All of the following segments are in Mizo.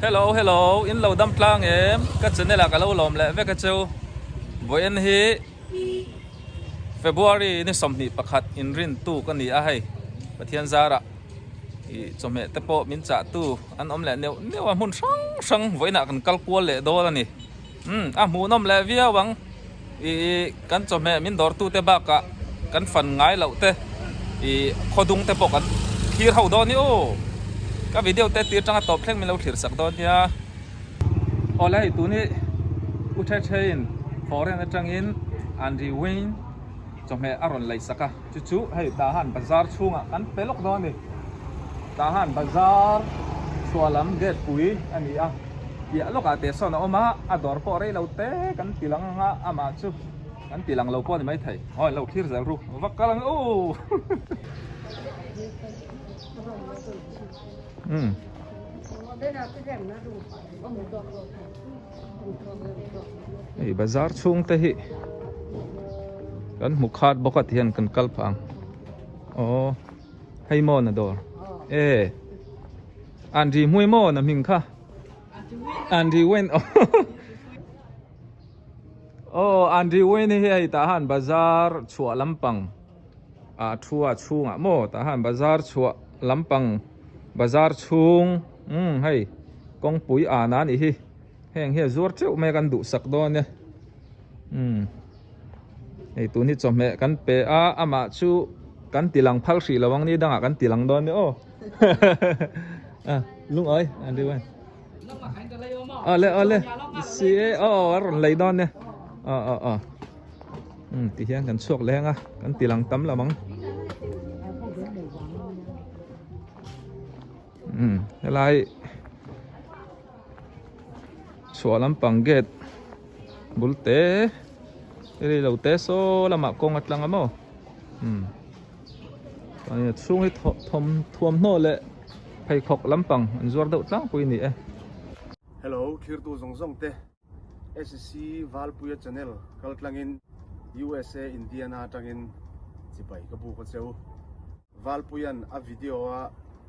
Hello hello in lo dam tlang em ka channel ah ka lo lawm leh vek a cheu vawiin hi February ni 21 inrin tuk a ni a hei Pathian zarah ih chawhmeh te pawh min chah tu an awm leh neuh neuh a hmun hrang hrang vawiinah kan kal kual leh dawn a ni umm a hmuhnawm leh viau ang. Ih kan chawhmeh min dawr tute bakah kan fan ngai loh te ih khawdung te pawh kan thlir ho dawn ni aw. Ka video te tir tanga tawp thleng min lo thlir sak dawn nia. Awle hei tun hi U The The in foreign atangin Andri Wayne chawhmeh a rawn lei sak a, chu chu hei tah han bazar chhungah kan pe lawk dawn a ni. Tah han bazar chhuah lam gate pui a ni a. Piah lawkah teh sawn a awm a, a dawr pawh rei lo te kan ti lang ang a, amah chu kan ti lang lo pawh a ni maithei. Aw lo thlir zel ru, va kal ang u. Umm. Hei bazar chhung te hi kan hmu khat bawk a ti hian kan kal phah ang. Aw hei maw na dawr e. An ri hmui maw na hming kha? An ri wen Oh an ri wen hi hei tah han bazar chhuah lampang a thu a chhungah maw tah han bazar chhuah lampang bazar chhung umm hei kawngpui an a nih hi heng hi a zuar teuh mai a kan duhsak dawn e umm. Hei tun hi chawhmeh kan pe a, amah chu kan ti lang phal hrih lo ang ni dangah kan ti lang dawn ni aw. Lungawi an ri wen. Awle awle si e aw a rawn lei dawn nia. Aw aw aw. Um ti hian kan chhuak leh ang a, kan ti lang tam lam ang. Um helai chhuah lampang gate bul te rei lo te saw lamah kawng a tlang a maw umm chuan a chhung hi thawm thuamhnaw leh pheikhawk lampang an zuar deuh tlangpui a ni e. Hello thirtu zawng zawng te SC Valpuia channel kal tlangin USA Indiana atangin chibai ka buk a cheu. Valpuia'n a video a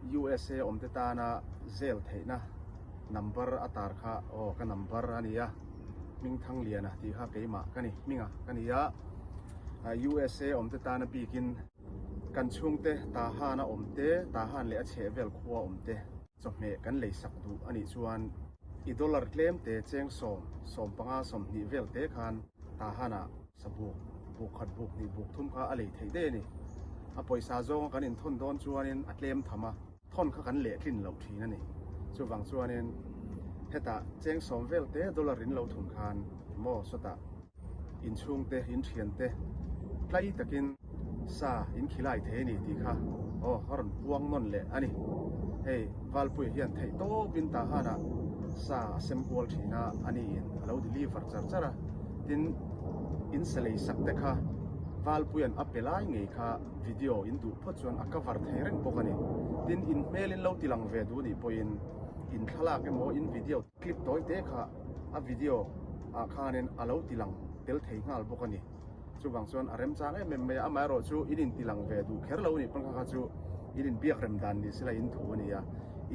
USA awmte tana zel theihna number a tar kha aw ka number a nia Hmingthangliana tih kha keimah ka ni hminga ka ni a USA awmte tana bikin kan chhungte Tahan a awmte Tahan leh a chhehvel khua awmte chawhmeh kan leisak duh a nih chuan i dollar tlemte cheng sawm 15 20 vel te khan Tahan-ah Sabuk, buk khat buk hnih buk thum kha a lei theih daih a ni. A pawisa zawnga kan inthawn dawn chuanin a tlem tham a, thawn kha kan lehtlin loh thin a ni. Chuvang chuanin hetah cheng sawm vel te dollar in lo thun khan maw sawtah inchhungte, inthiante tlai takin sa in khilai thei a ni tih kha aw a rawn puang nawn leh a ni. Hei Valpuia hian theih tawpin Tahanah sa a sem kual thin a, a niin a lo deliver char char a. Tin, in sa lei sak te kha Valpuia'n a pe lai ngei kha video in duh phawt chuan a cover thei reng bawk a ni. Tin, in hmel in lo ti lang ve duh nih pawhin in thlalak emaw in video clip tawi te kha a video ah khanin a lo ti lang tel thei nghal bawk a ni. Chuvang chuan a remchang em em mai a, amaherawh chu in in ti lang ve duh kher lo a nih pawn kha kha chu in inbiak rem dan ni sela in thu a ni a,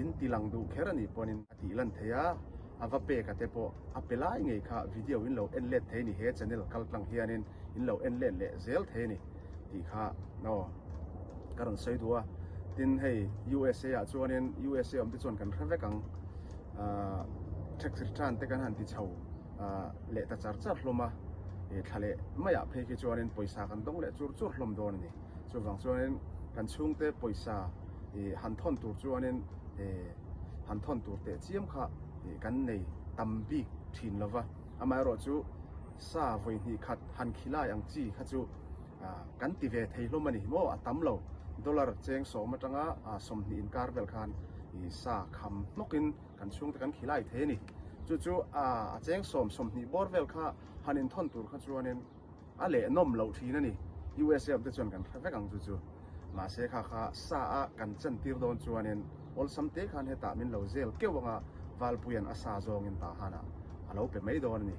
in ti lang duh kher a nih pawhin a tih lan thei a, a va pek a te pawh a pe lai ngei kha video in lo en let thei a ni, he channel kal tlang hianin in lo en let leh zel thei a ni tih kha aw ka rawn sawi duh a, tin hei USA ah chuanin USA awm te chuan kan hre vek ang ah tax return te kan han ti chho. leh ta char char hlawm a, thla leh maiah phei khi chuanin pawisa kan dawng leh chur chur hlawm dawn a ni. Chuvang chuanin kan chhungte pawisa han thawn tur chuanin han thawn tur teh chiam kha kan nei tam bik thin lo va, amaherawh chu sa vawi hnih khat han khilai ang chi kha chu kan ti ve thei hlawm a ni maw, a tam lo. Dollar cheng sawm atanga 20 inkar vel khan sa kham hnawkin Kan chhungte kan khilai thei a ni. Chu chu a cheng sawm 20 bawr vel kha han inthawn tur kha chuanin a leh nawm loh thin a ni. USA awmte chuan kan hre vek ang chu chu. Mahse kha kha sa a kan chantir dawn chuanin awlsam te khan hetah min lo zel keuh anga Valpuia'n a sa zawngin Tahanah a lo pe mai dawn a ni.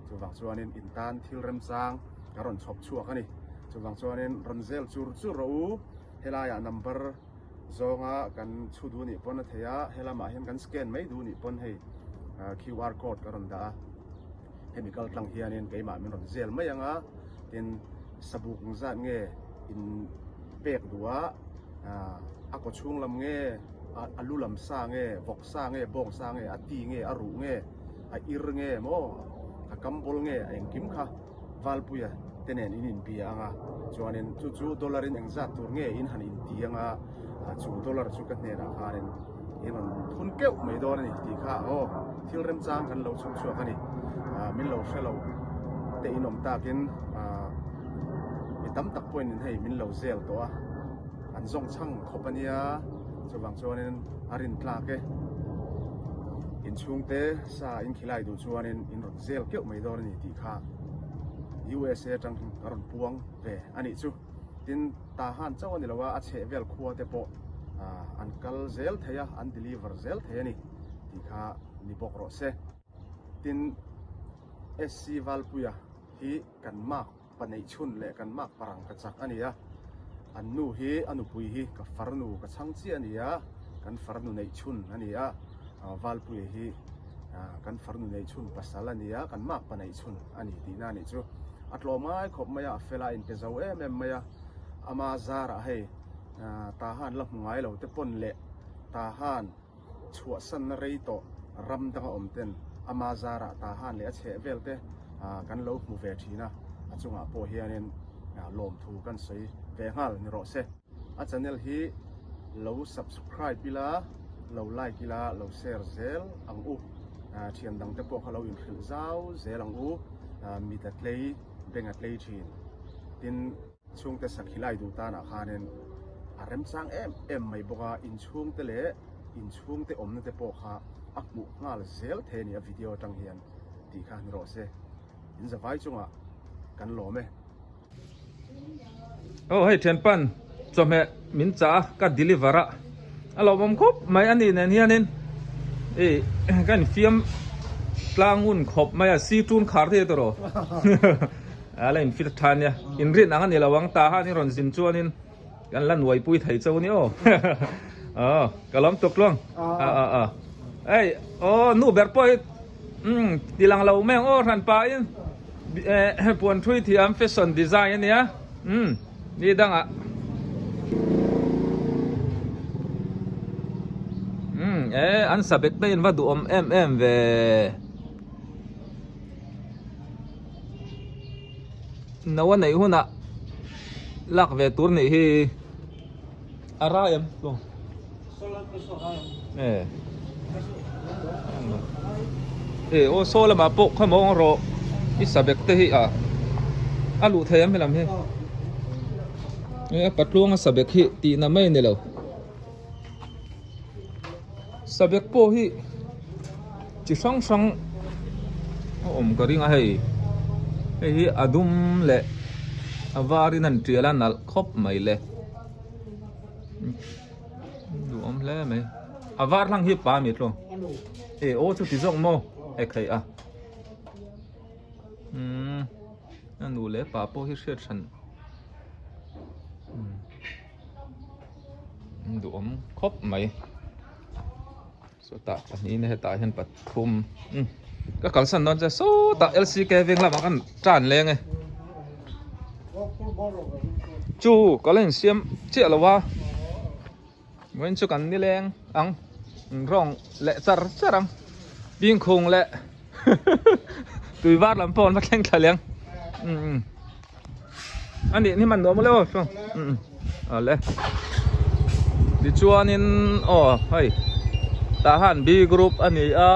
Chuvang chuanin in tan thil remchang ka rawn chhawp chhuak a ni. Chuvang chuanin rawn zel chur chur rawh u. Helaiah number. Zawnga kan chhu duh nih pawn a thei a, he lamah hian kan scan mai duh nih pawn hei QR code ka rawn dah a, hemi kal tlang hianin keimah min rawn zel mai ang a, tin sabuk zat nge in pek duh a, a kaw chhung lam nge, a lu lam sa nge, vawk sa nge, bawng sa nge, a ti nge, a ruh nge, a ir nge maw, a kam bawl nge, a engkim kha. Valpuia te nen in inbia ang a, chuanin chu chu dollar in engzat tur nge in han inti ang a, chu dollar chu ka hnenah khanin in rawn thun keuh mai dawn a ni tih kha aw thil remchang kan lo chhuk chhuak a ni. Min lo hre lo te in awm takin mi tam tak pawhin in hei min lo zel tawh a, an zawng chhang khawp a nia, chuvang chuanin a rin tlak e. Inchhungte sa in khilai duh chuanin in rawn zel keuh mai dawn a ni tih kha USA atang ka rawn puang ve a nih chu. Tin, Tahan chauh a ni lo a, a chheh vel khua te pawh an kal zel thei a, an deliver zel thei a ni tih kha ni bawk rawh se. Tin, SC Valpuia hi kan mark pa neih chhun leh kan mak parang ka chak a ni a, an nu hi a nupui hi ka farnu ka chhang chiah a ni a, kan farnu neih chhun a ni a, Valpuia hi kan farnu neih chhun pasal a ni a, kan mak pa neih chhun a ni tihna a nih chu. A tlawm ngai khawp mai a, a fel a, a inpe zo em em mai a, ama zarah hei Tahan la hmu ngai lo te pawn leh Tahan chhuahsanna rei tawh ram danga awm ten ama zarah Tahan leh a chheh vel te kan lo hmu ve thin a, a chungah pawh hianin lawmthu kan sawi ve nghal ni rawh se. A channel hi lo subscribe ila, lo like ila, lo share zel ang u. Thian dang te pawh kha lo inhrilh zau zel ang u, mit a tlei, beng a tlei thin. Tin. Chhungte sakhilai duh tanah khanin a remchang em em mai bawk a, inchhungte leh inchhungte awmna te pawh kha a hmuh nghal zel thei a ni a video atang hian tih kha ni rawh se. In zavai chungah kan lawm e. Aw hei thianpan chawhmeh min chah a ka deliver a a lawmawm khawp mai a nih nen hianin ih ka infiam tlang ngun khawp mai a si tun khar thei tawh A la infil tha nia, inrin ang a ni lo ang, ta han i rawn zin chuanin kan la nuaipui thei chauh ni aw. Aw, ka lawm tuk tluang. A a a. Ei, aw nu ber pawh hi umm ti lang lo mai ang aw hran pahin eh puan thui thiam fashion design a nia umm ni dangah. Umm eh an sabek te in va duhawm em em ve. No a neih hunah lak ve tur nih hi a rai em tlawng e e aw saw lamah pawh khaw mawng rawh i sabek te hi a a luh thei em helam hi e a patluanga sabek hi tihna mai a ni lo. Sabek pawh hi chi hrang hrang a awm ka ring a hei hei hi a dum leh a var in an tial a nalh khawp mai le duhawm hle mai a var hlang hi pa mi tluang e aw chu ti zawk maw e kheih a umm a nu leh pa pawh hi hriat hran umm. Duhawm khawp mai sawtah pahnih in hetah hian pathum umm ka kalsan dawn che sawtah lck veng lamah khan tan leng e chu ka la insiam chiah lo a vawiin chu kan nileng ang rawng leh char char ang bingkhung leh tui var lam pawh an va thleng thla leng umm. A nih ni hman nuam leuh a umm awle tichuanin aw hei tah han B group a ni a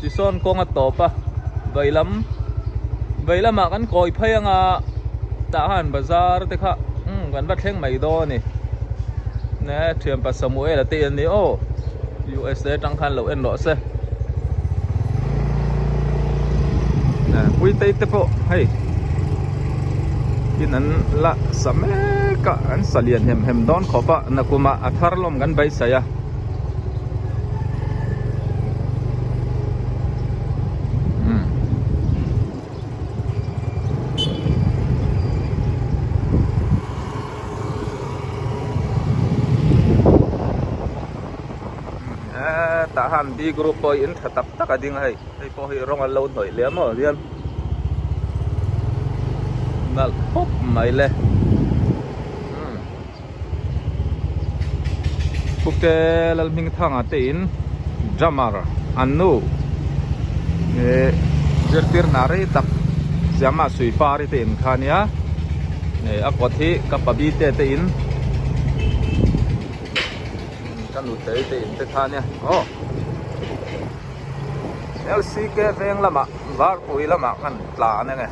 tisawn kawng a tawp a veilam veilamah kan kawi phei anga tah han bazar te kha umm kan va thleng mai dawn a ni ne thianpa Samuel a te an ni aw USA atang khan lo en rawh se. Puitei te pawh hei tin an la sa mek a an sa lian hem hem dawn khawp a nakumah a thar lawm kan beisei a. Tah han B group pawh hi in tha tak tak a ding a hei hei pawh hi rawng an lo hnawih leh maw hian nalh khawp mai le Pute Lalhmingthanga te in drummer an nu eh zirtir hna rei tak Siama Suipari te in kha ania eh a kawt hi ka pa bite te in. Ka nutei te in te kha ania aw LCK veng lamah Varpui lamah khan tlan enge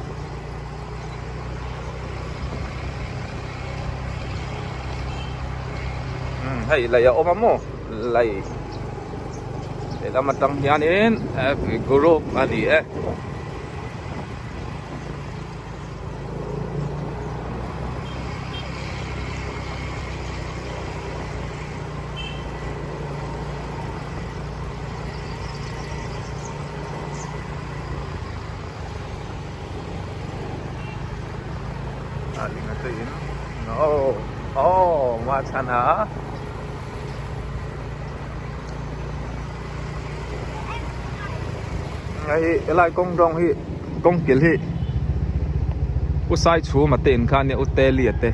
umm hei lei a awm a maw lei lehlam atang hianin group a ni e. Oh, ma chan ha. Hei helai kawng rawng hi kawng kil hi u sai chhum a te in kha ania u teli a te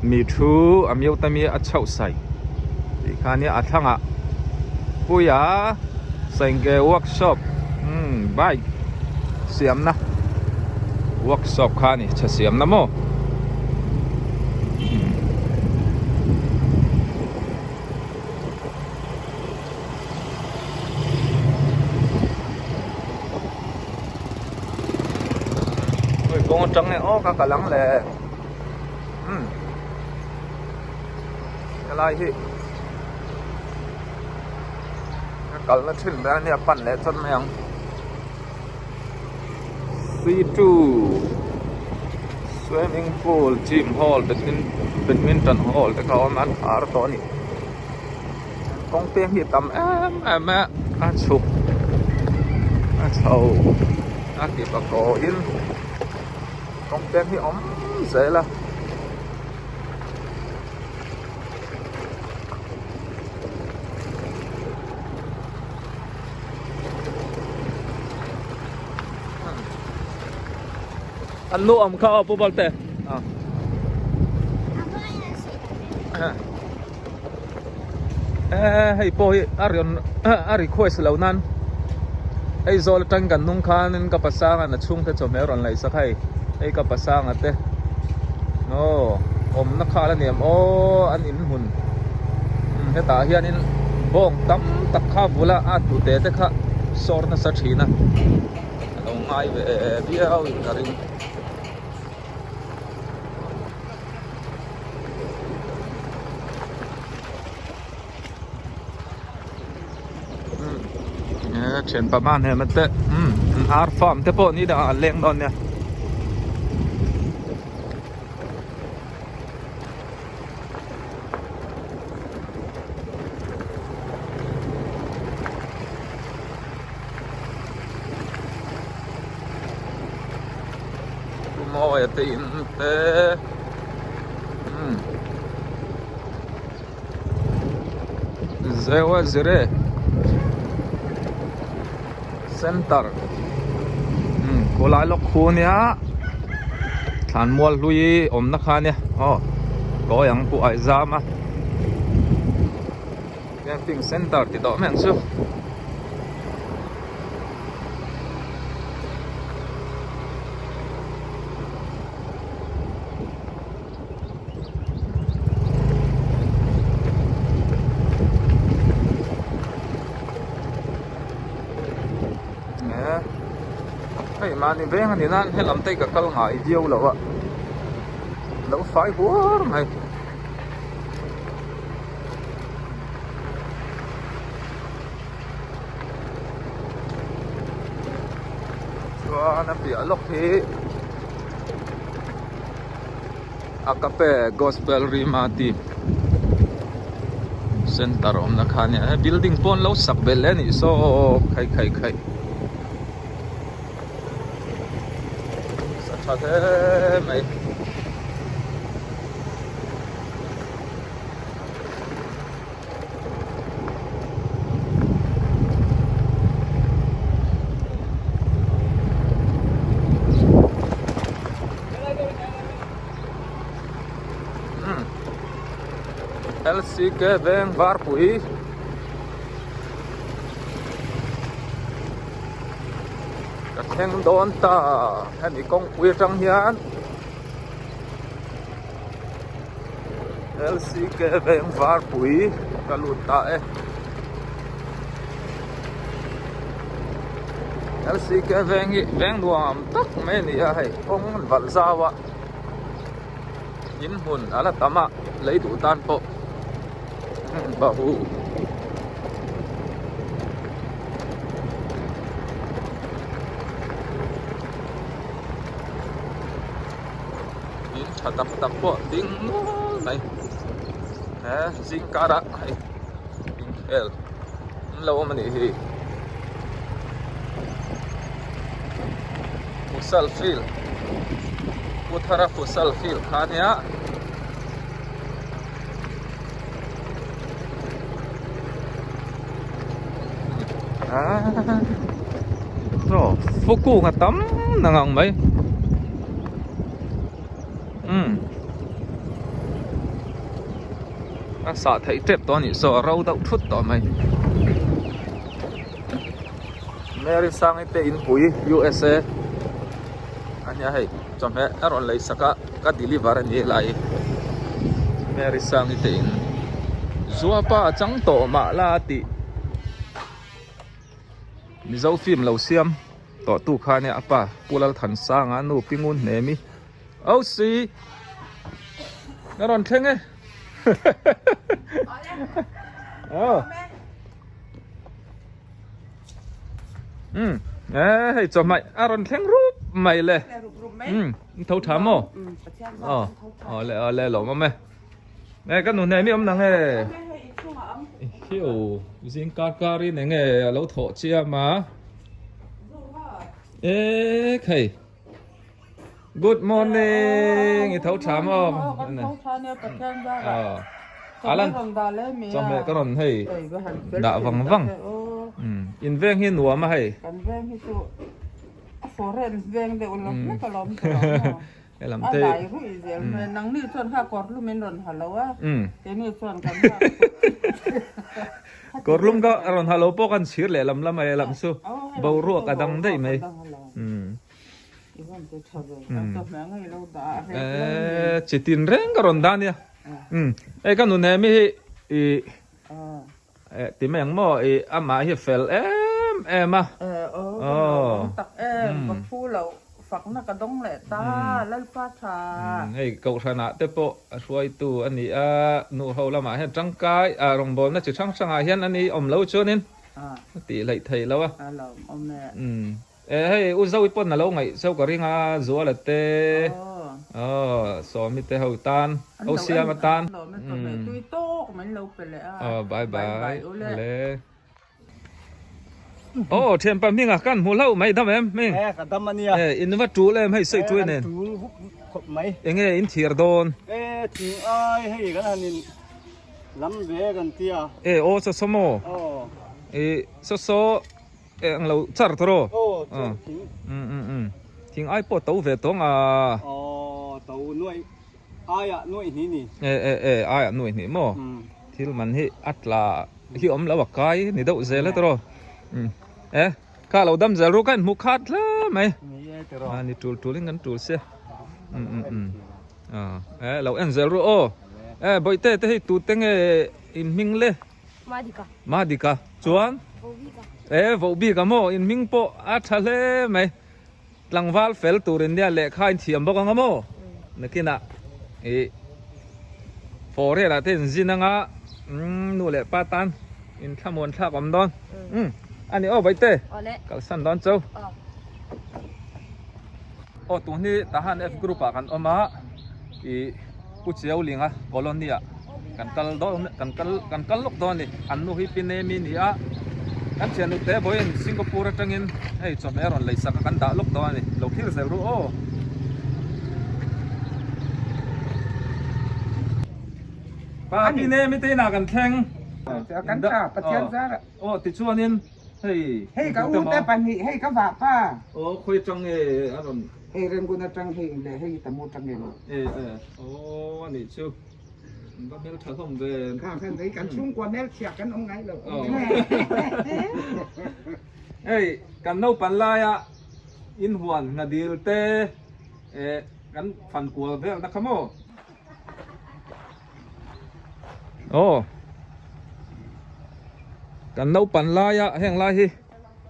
mi thu a miau ta mi a chhoh sai tih kha ania a thlangah puia sengke workshop umm bike siamna workshop kha a ni chhe siamna maw. Ui kawng atang nge aw ka kal ang le umm helai hi ka kalna thin ber ania pan leh chawt mai ang C2 swimming pool gym hall badminton hall te kha a awm a an khar tawh a ni. Kawng peng hi a tam em em a a chhuk a chho a ti pakawiin kawng peng hi a awm zel a. An nuam kha aw pu Balte. Eh hei pawh hi a rawn a request lo nan Aizawl atang kan hnung khanin ka pasanga na chhungte chawhmeh a rawn laih sak hei hei ka pasanga te aw awmna khal a niam aw an in hmun hetah hianin bawng tam tak kha vula a hnute te kha sawr nasa thin a a lo ngai ve viau in ka ring. Thian pama hnem te ar farm te pawh ni dangah an leng dawn nia. Mawi te in te umm zewa zire center umm khawlai lawk khu ania thlanmual hlui awmna kha ania aw kawi ang pawh a zam a camping center ti tawh mai ang chu. Hei mahni veng a ni nan helam te ka kal ngai viau lo a lo fai huar mai. Chuan a piah lawk hi Agape Gospel Rima tih center awmna kha a nia he building pawh an lo sak belh leh a nih saw khai khai khai sa tha hle mai. LCK veng varpui ka thleng dawn ta hemi kawngpui atang hian LCK veng varpui ka lut ta e LCK veng hi veng nuam tak mai a ni a hei kawng an valh zau a. In hmun a la tam a lei duh tan pawh bahu in tha tak tak pawh ding nual mai he zing karah hei inkhel an lo awm a nih hi futsal field Puthara futsal field kha ania aaa fukung a tam nang ang mai umm a sah theih tep tawh a nih saw a ro deuh thut tawh mai Mary Sangi te inpui USA a nia hei chawhmeh a rawn lei sak a ka deliver a ni lai Mary Sangi te in zuapa a chang tawh mah la tih Mizo film lo siam tawh tu kha nia a pa Pu Lalthansanga nu Pi Ngun Hnemi Osi na rawn thleng e oh um e hei chawhmai a rawn thleng rup mai le um tho tha maw oh awle awle lawm awm e e ka nu hne mi awm nang e hiu zing kar kar in enge a lo thawh chiam a e khei Good morning i tho tha maw kan tho tha nia Pathian zara Alan chawhmeh ka rawn hei dah vang vang in veng hi nuam a hei kan veng hi chu a foreign veng deuh lo hlek alawm chu helam te a dai ruih zel mai nangni chuan kha kawrlum in rawn ha lo a keini chuan kan ha Kawrlum ka rawn ha lo pawh kan chhir leh lam lam a helam chu boruak a dang daih mai. Chi tin reng ka rawn dah nia. Hei ka nun em hi i ti mai ang maw i amah hi fel em em a. Hei kohhranah te pawh a hruaitu a ni a, nu ho lamah hian tangkai a rawngbawlna chi hrang hrangah hian a ni awm lo chuanin a tih hleih theih lo a. E hei u Zoe pawn a lo ngaih cheu ka ring a, Zuala te aw Sawmi te ho tan ho siam atan aw bye bye le aw thianpa hming a kan hmu hlauh mai dam em hming e ka dam ania e in va tul em hei sawi tul nen tul hup khawp mai enge in thiar dawn e thing ai hei kan han in lam ve kan tia e aw saw saw maw aw e saw saw Eng lo char tawh rawh. Aw char thing. Um um um. Thing ai pawh to ve tawng a. Aw to nuai aia nuai hnih ni. E e e aia nuai hnih maw. Thil man hi a tla hi awm lo a kai ni deuh zel e tawh rawh. Um e kha lo dam zel ru kha in hmu khat hle mai. Ni e tawh rawh. A ni tul tul in kan tul sia. Um um um. A e lo en zel ru aw. E bawihte te hei tute nge in hming le. Madika. Madika chuan Vohbika. E Vohbika maw in hming pawh a tha hle mai. Tlangval fel tur in nia lehkha in thiam bawk anga maw? Nakinah i foreign ah te in zin anga nu leh pa tan in thlamuan thlak awm dawn. Um ani aw Vaite kalsan dawn chau. Aw tun hi Tahan F group ah kan awm a i Pu Chiaulinga colony ah kan kal dawn kan kal kan kal lawk dawn a ni an nu hi Pi Nemi a ni a kan thian ute vawiin Singapore atangin hei chawhmeh a rawn lei sak a kan dah lawk dawn a ni lo thlir zel ru aw. Pa Pi Nemi te inah kan thleng Kan tha Pathian zar ah. Aw tichuanin Hei Hei ka u te pahnih hei ka vah pa. Aw khawi atang nge a rawn. Hei Rangoon atang hei leh hei Tamu atang nge lo. E e aw a nih chu. An va hmeltha hlawm ve. Kha khan hei kan chhungkua hmelchhia kan awm ngai lo. Hei kan naupan laia inhuan hnadil te eh kan fan kual vel na kha maw. Aw kan naupan laia heng lai hi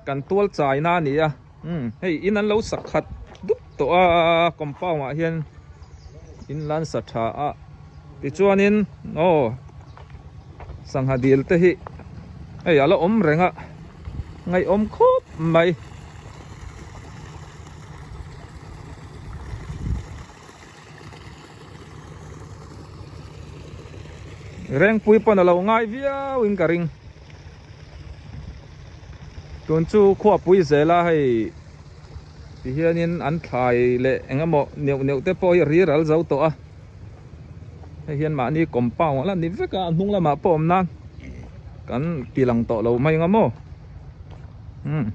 kan tual chai na a ni a umm hei in an lo sak khat dup tawh a compound ah hian in lan sa tha a tichuanin aw sangha dil te hi hei a la awm reng a ngaihawm khawp mai. Rengpui pawn a lo ngai viau in ka ring. Tun chu khuapui zela hei ti hianin an thlai leh eng emaw neuh neuh te pawh hi a ri ral zo tawh a. Hei hian mahni compound a la ni vek a, a hnung lamah pawh awm nan kan ti lang tawh lo mai ang a maw. Umm.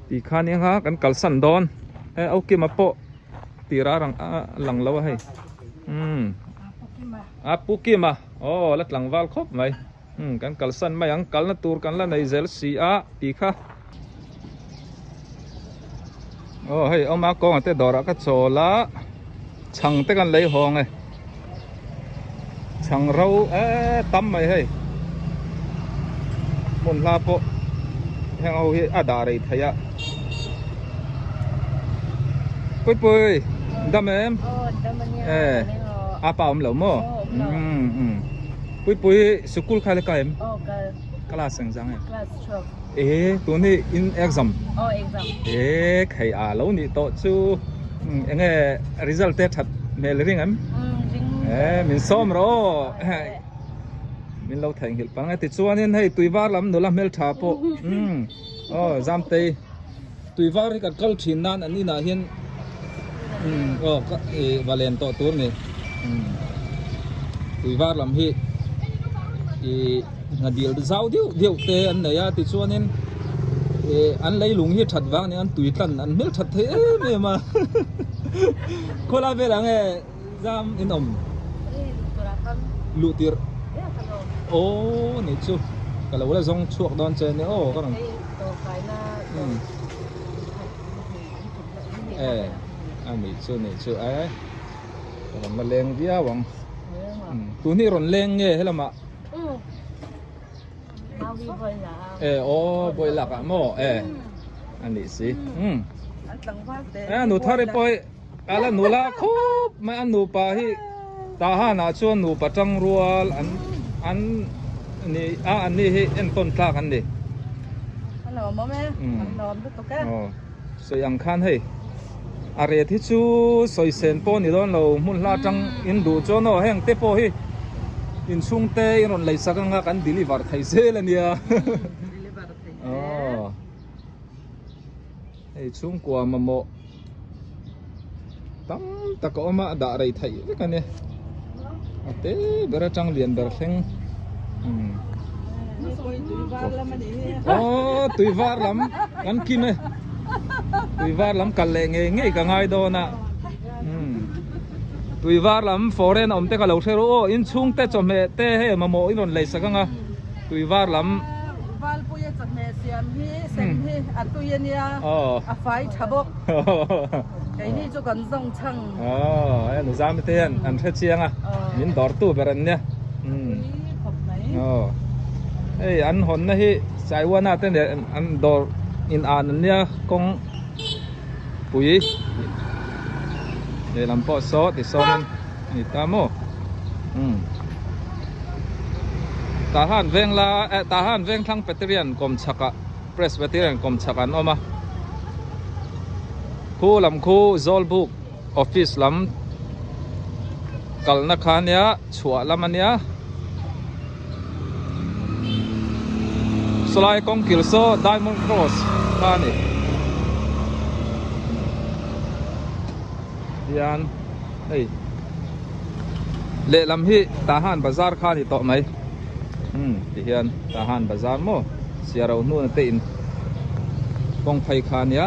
Ti khan eng a kan kalsan dawn e au kima pawh tira rang a lang lo a hei umm a pu kima aw la tlangval khawp mai umm kan kalsan mai ang kalna tur kan la nei zel si a ti kha aw hei awma kawnga te dawrah ka chawl a chhang te kan lei hawng e chhang ro eee tam mai hei hmun hla pawh heng ho hi a dah rei thei a pui pui dam em eh a pa awm lo maw umm umm pui pui sikul kha le ka em class eng zang em eh tun hi in exam eh khei a lo nih tawh chu eng nge result te that hmel ring em eh min sawm rawh aw min lo theihnghilh pang e tichuanin hei tuivar lam nula hmeltha pawh umm aw Zamtei tuivar hi kan kal thin nan an inah hian umm aw ka ih va len tawh tur ni umm tuivar lam hi ih Nghadil zau deuh deuh te an nei a tichuanin ih an leilung hi that vang ania an tui tlan an hmel that thei em em a khawlai velah nge zam in awm luh tirh aw ni chu ka lo la zawng chhuak dawn che nia aw ka rawn e a nih chu nih chu e ka rawn la leng viau ang tun hi rawn leng nge helamah. E aw bawi lak ah maw e a nih si um e nu thar i pawh hi ala nula khawp mai a nupa hi tahan ah chuan nupa tang rual an an ni a an ni hi entawn tlak an ni aw sawi ang khan hei a ret hi chu sawi sen pawh ni dawn lo hmun hla atang in duh chuan aw heng te pawh hi inchhung te in rawn lei sak anga kan deliver thei zel ania aw hei chhungkua mamawh tam tak a awm a a dah rei theih vek a ni a te ber atang lian ber thleng umm aw tui var lam kan kim e tui var lam kal leh ngei ngei ka ngai dawn a umm tui var lam foreign awm te ka lo hre ru aw inchhung te chawhmeh te hei mamawh in rawn lei sak ang a. Tui var lam. Valpuia chawhmeh siam hi sem hi a tui a nia, a fai tha bawk. Keini chu kan zawng chhang. Aw, hei Nuzami te hian an hre chiang a, min dawrtu ber an nia. A tui khawp mai. Aw, hei an hawnna hi Saiwana te nen an dawr in an an nia kawng pui lehlam pawh saw tisawnin. Ni ta maw? Umm. Tahan veng la eh Tahan veng thlang Peterian kawm chhakah Presbyterian kawm chhak an awm a. Khu lam khu Zawlbuk office lam kalna kha ania chhuah lam ania. Sawlai kawngkil saw Diamond Cross kha a ni. Hian hei lehlam hi Tahan bazar kha a ni tawh mai umm ti hian Tahan bazar maw siaro hnuna te in kawng phei kha a nia.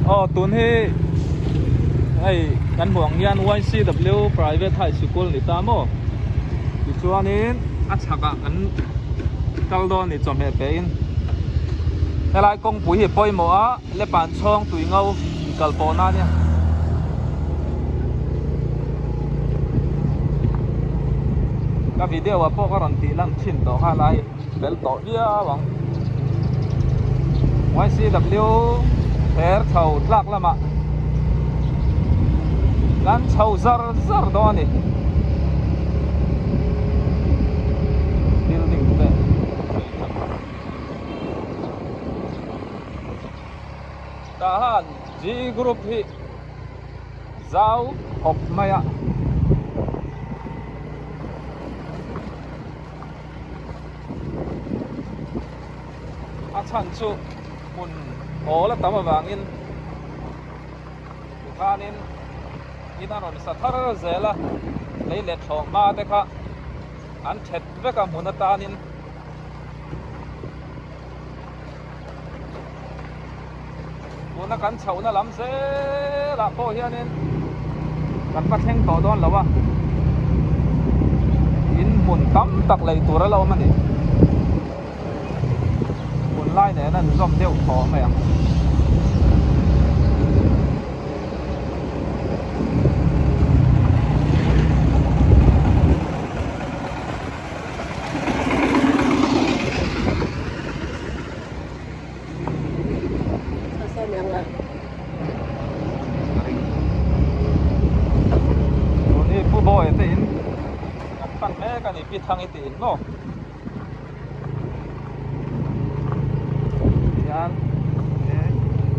Aw tun hi hei kan hmuh ang hian YCW Private High Sikul ni ta maw tichuanin a chhakah kan kal dawn a ni chawhmeh pe in helai kawngpui hi pawimawh a lepan chhawng tui ngo inkal pawh na ania. Ka video ah pawh ka rawn tih lan thin tawh kha lai fel tawh viau ang. YCW ther chho tlak lamah kan chho zar zar dawn a ni. Building te Tah han G group hi zau khawp mai a. A chhan chu hmun awl a tam avangin tikhanin in a rawn sa thar zel a, lei let thlawh hma te kha an that vek a hmun atanin. Tuna kan chhohna lam zelah pawh hianin kan va thleng tawh dawn lo a, in hmun tam tak lei tur a la awm a ni. Hmun lai nen a inzawm deuh thaw mai ang. Tun hi Pu Bawi te in kan pan mek a ni Pi Thangi tih in maw hian e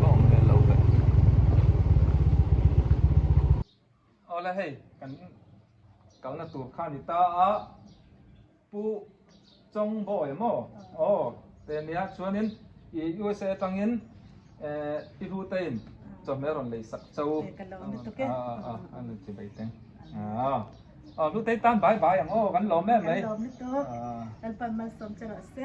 a awm hmel lo ve awle hei kan kalna tur kha a ni ta a. Pu Chawngbawi maw? Aw, te nia chuanin i USA atangin eh i hlute in chawhmeh rawn lei sak cho. Ka lawm lutuk e. A a a ni chi bai teng. A aw hlute tan bai bai ang aw kan lawm em mai. Kan lawm lutuk. Lalpan malsawm che rawh se.